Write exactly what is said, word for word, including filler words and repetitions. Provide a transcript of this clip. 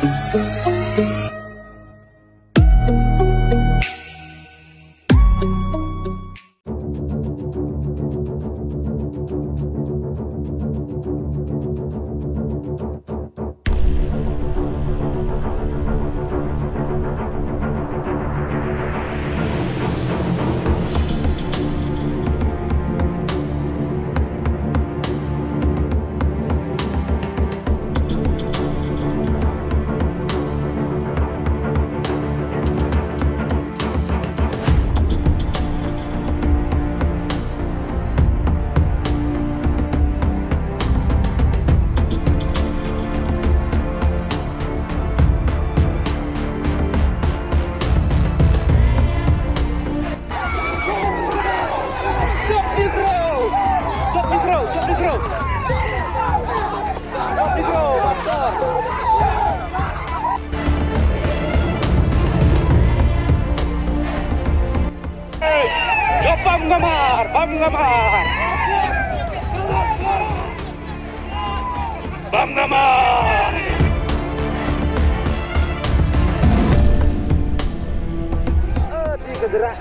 Jop di bro! Jop di bro! Jop di bro! Jop di bro! Master! Hey! Jop bam ngamar! Bam ngamar! Bam ngamar! Ah, di ka jera.